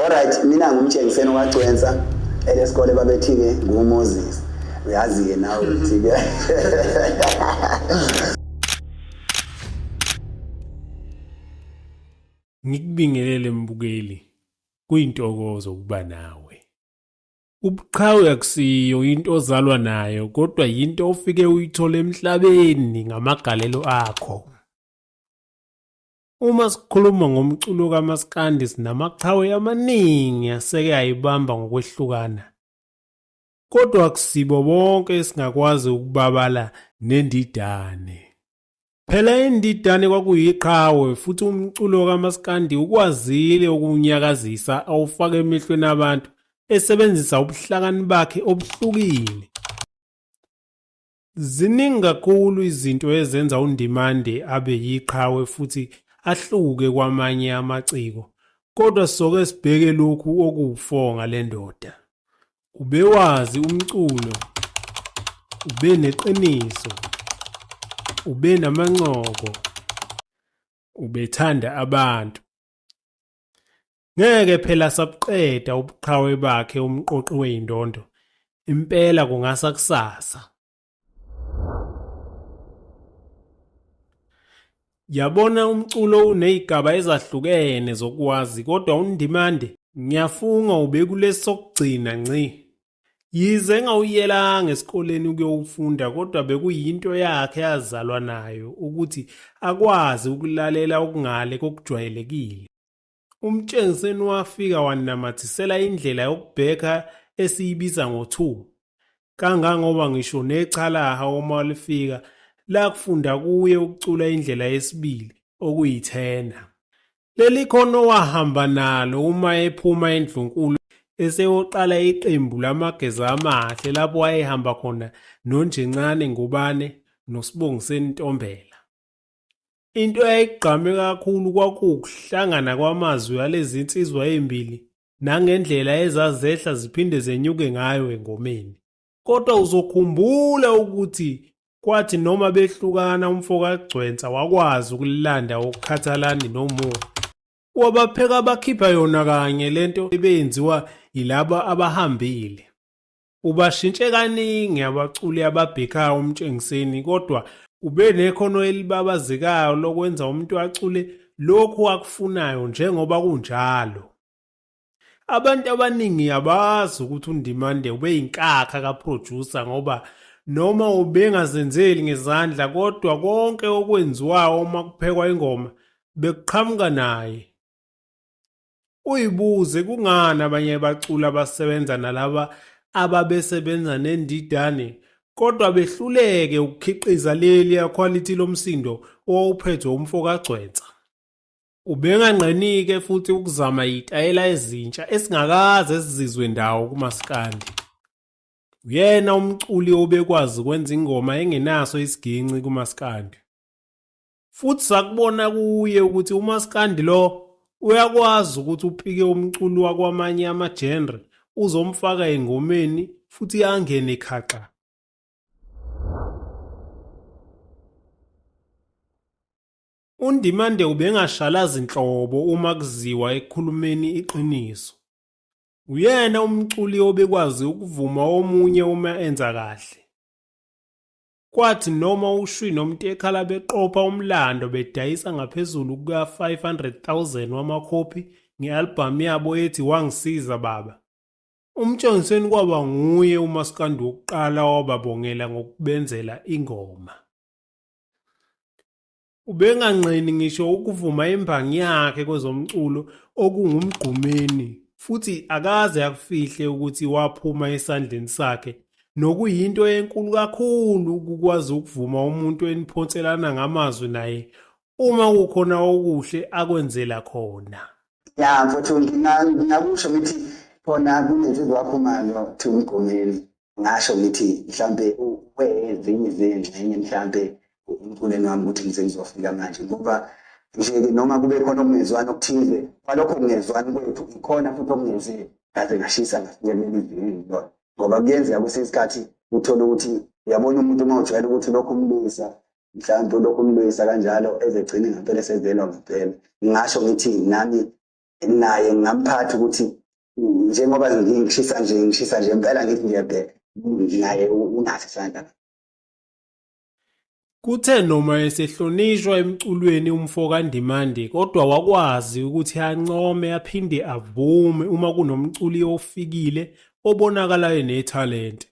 Alright, mina ngumtshengiseni wagcwensa elesikole babethi-ke nguMoses. Uyazi-ke nawe ukuthi-ke. Ngikubingelele mbukeli, kuyintokozo ukuba nawe. Ubuqhawe akusiyo into ozalwa nayo kodwa yinto ofike uyithole emhlabeni ngamagalelo akho. Uma sikhuluma ngomculo kamaskandi sinamaqhawe amaningi aseke ayibamba ngokwehlukana. Kodwa akusibo bonke esingakwazi ukubabala nendidane. Phela indidane kwakuyiqhawe futhi umculo kamaskandi ukwazile ukuwunyakazisa awufake emehlweni abantu esebenzisa ubuhlakani bakhe obuhlukile. Ziningi kakhulu izinto ezenza uNdimande abe yiqhawe futhi ahluke kwamanye amaciko, kodwa soke sibheke lokhu okuwu-4 ngale ndoda. Ubewazi umculo, ubeneqiniso, ubenamancoko, ubethanda abantu. Ngeke phela sabuqeda ubuqhawe bakhe umqoqi wey'ndondo, impela kungasa kusasa. Yabona umculo unezigaba ezahlukene zokuwazi kodwa uNdimande ngiyafunga ubekulesi sokugcina ngci. Yize engawuyelanga esikoleni ukuyowufunda kodwa bekuyinto yakhe azalwa nayo ukuthi akwazi ukulalela okungale kokujwayelekile. UMtshengiseni wafika wanamathisela indlela yokubhekha esiyibiza ngo-two kangangoba ngisho nechalaha uma lifika lakufunda kuye ukucula indlela yesibili okuyithena. Leli khono wahamba nalo uma ephuma endlunkulu eseyoqala iqembu lamageza amahle lapho wayehamba khona noNjencane Ngubane noSibongiseni Ntombela. Into eyayigqame kakhulu kwakuwukuhlangana kwamazwi alezi nsizwa ezimbili nangendlela ezazehla ziphinde zenyuke ngayo engomeni. Kodwa uzokhumbula ukuthi kwathi noma behlukana umfo kaGcwensa wakwazi ukulanda okukhathalani noMo. Wabapheka bakhipha yona kanye lento ebeyenziwa yilaba abahambile. Ubashintshe kaningi abaculi ababhekayo uMtshengiseni kodwa ubenekhono elibabazekayo lokwenza umuntu acule lokhu akufunayo njengoba kunjalo. Abantu abaningi abazi ukuthi uNdimande ubeyinkakha kaphrojusa ngoba noma ubengazenzeli ngezandla kodwa konke okwenziwayo uma kuphekwa ingoma bekuqhamuka naye. Uyibuze kungani abanye abaculi abasebenza nalaba ababesebenza nendidane kodwa behluleke ukukhiqiza leliya khwalithi lomsindo owawuphethwe umfo kaGcwensa. Ubenganqenike futhi ukuzama iy'tayela ezintsha esingakaze sizizwe ndawo kumaskandi. Uyena umculi obekwazi ukwenza ingoma engenaso isiginci kumaskandi. Futhi sakubona kuye ukuthi umaskandi lo uyakwazi ukuthi upike umculi wakwamanye ama-genre uzomfaka engomeni futhi angene khaxa. UNdimande ubengashalazi nhlobo uma kuziwa ekukhulumeni iqiniso. Uyena umculi obekwazi ukuvuma omunye uma enza kahle. Kwathi noma uShwi noMtekhala beqopha umlando bedayisa ngaphezulu kuka-500,000 wamakhophi nge-albhamu yabo ethi Wangisiza Baba, uMtshengiseni kwaba nguye umaskandi wokuqala owababongela ngokubenzela ingoma. Ubenganqeni ngisho ukuvuma imbangi yakhe kwezomculo okunguMgqumeni futhi akaze akufihle ukuthi waphuma esandleni sakhe nokuyinto enkulu kakhulu ukukwazi ukuvuma umuntu eniphonselana ngamazwi naye uma kukhona okuhle akwenzela khona. Ya mfowethu ngingakusho ngithi khona kunensizwa wakhumalo kuthiwa uMgqumeni ngasho ngithi mhlampe wezinye zey'ngxenye mhlampe emculweni wami ukuthi ngize ngizofika manje ngoba nje-ke noma kube khona okungezwani okuthize kwalokho kungezwani kwethu ikhona futhi okungenzeki ngaze ngashisa ngafika kuleli zinga engilona ngoba kuyenzeka kwesinye isikhathi uthole ukuthi uyabona umuntu uma ujwayele ukuthi lokhu umlwisa mhlawumbe ulokhu umlwisa kanjalo ezegcine ngempela esezelwa ngempela ngingasho ngithi nami Naye ngingamphatha ukuthi njengoba ngishisa nje ngishisa nje impela ngithi ngiyabheka naye unaso isandla. Kuthe noma esehlonishwa emculweni umfo kaNdimande kodwa wakwazi ukuthi ancome aphinde avume uma kunomculi ofikile obonakala enethalente.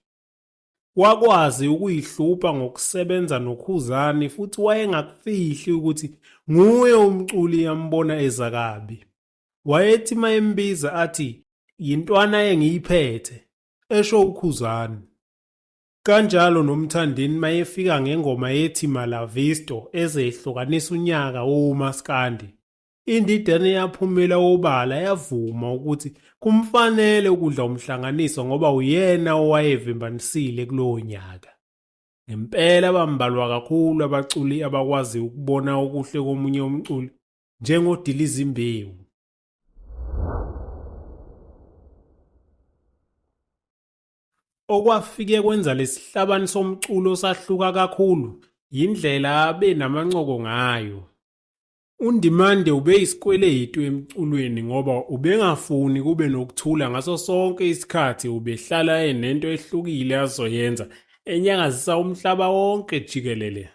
Wakwazi ukuyihlupha ngokusebenza noKhuzani futhi wayengakufihli ukuthi nguye umculi ambona eza kabi. Wayethi mayembiza athi yintwana engiyiphethe, esho uKhuzani. Kanjalo noMthandeni mayefika ngengoma ethi Malavisto ezehlukanisa unyaka womaskandi. Indidane yaphumela obala yavuma ukuthi kumfanele ukudla umhlanganiso ngoba uyena owayevimbanisile kulowo nyaka. Ngempela bambalwa kakhulu abaculi abakwazi ukubona okuhle komunye umculi njengoDilizimbewu. Okwafike kwenza lesihlabani somculo sahluka kakhulu yindlela abe namancoko ngayo. UNdimande ubeyisikweletu emculweni ngoba ubengafuni kube nokuthula ngaso sonke isikhathi ubehlala enento ehlukile azoyenza enyakazisa umhlaba wonke jikelele.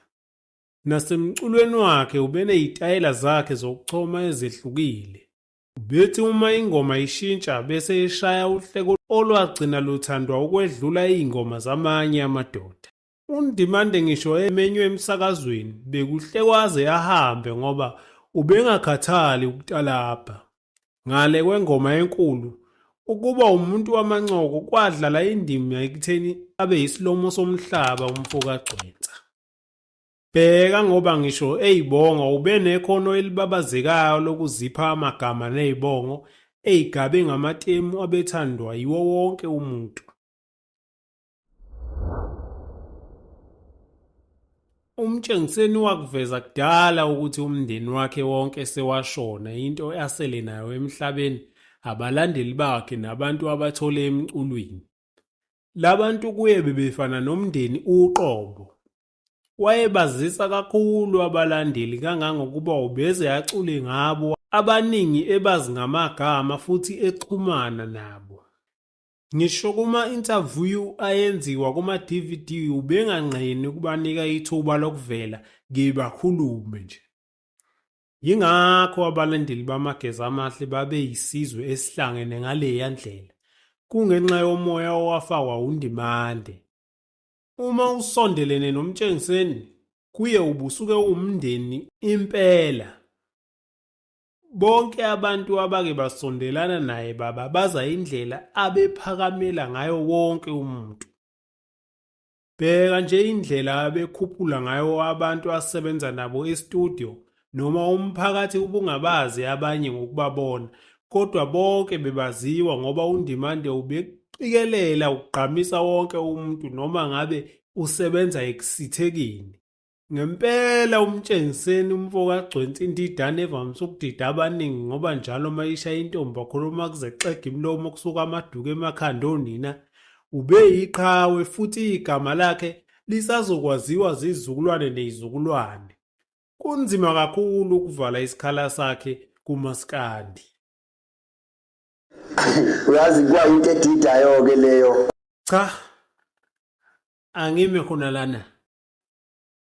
Nasemculweni wakhe ubeneyitayela zakhe zokuchoma ezehlukile. Ubethi uma ingoma ishintsha bese eshaya uhleko olwagcina luthandwa ukwedlula izingoma zamanye amadoda. UNdimande ngisho emenywe emsakazweni bekuhlekwa aze ahambe ngoba ubengakhathali ukutalabha. Ngale kwengoma enkulu, ukuba umuntu wamancoko kwadlala indima ekutheni abe yisilomo somhlaba umfo kaGcwensa. Bheka ngoba ngisho eyibonga ubenekhono elibabazekayo lokuzipha amagama nezibongo eyigabe ngamatemu abethandwa yiwo wonke umuntu. Umtshengiseni wakuveza kudala ukuthi umndeni wakhe wonke sewashona into asele nayo emhlabeni abalandeli bakhe nabantu abathole emculweni. Labantu kuye bebefana nomndeni uqobo. Wayebazisa kakhulu abalandeli kangangokuba ubeze acule ngabo abaningi ebazi ngamagama futhi exhumana nabo. Ngisho kuma-inthaviyu ayenziwa kuma-DVD ubenganqeni ukubanika ithuba lokuvela kebakhulume nje. Yingakho abalandeli baMageza Amahle babeyisizwe esihlangene ngaleya ndlela, kungenxa yomoya owafakwa uNdimande. Uma usondelene noMtshengiseni, kuye ubusuke uwumndeni impela. Bonke abantu abake basondelana naye bababaza indlela abephakamela ngayo wonke umuntu. Bheka nje indlela abekhuphula ngayo abantu asebenza nabo e-studio noma umphakathi ubungabazi abanye ngokubabona kodwa bonke bebaziwa ngoba uNdimande ubeqikelela ukugqamisa wonke umuntu noma ngabe usebenza ekusithekeni. Ngempela uMtshengiseni umfo kaGcwensa indidane evamise ukudida abaningi ngoba njalo uma ishaya intombi bakhuluma kuze kuxege imilomo kusuka amaduku emakhanda onina. Ubeyiqhawe futhi igama lakhe lisazokwaziwa zizukulwane nezizukulwane. Kunzima kakhulu ukuvala isikhala sakhe kumaskandi. Uyazi kwayinto edidayo-ke leyo. Cha, angime khona lana.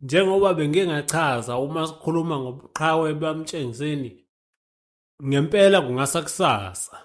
Njengoba bengike ngachaza uma sikhuluma ngobuqhawe bamtshengiseni, ngempela kungasa kusasa.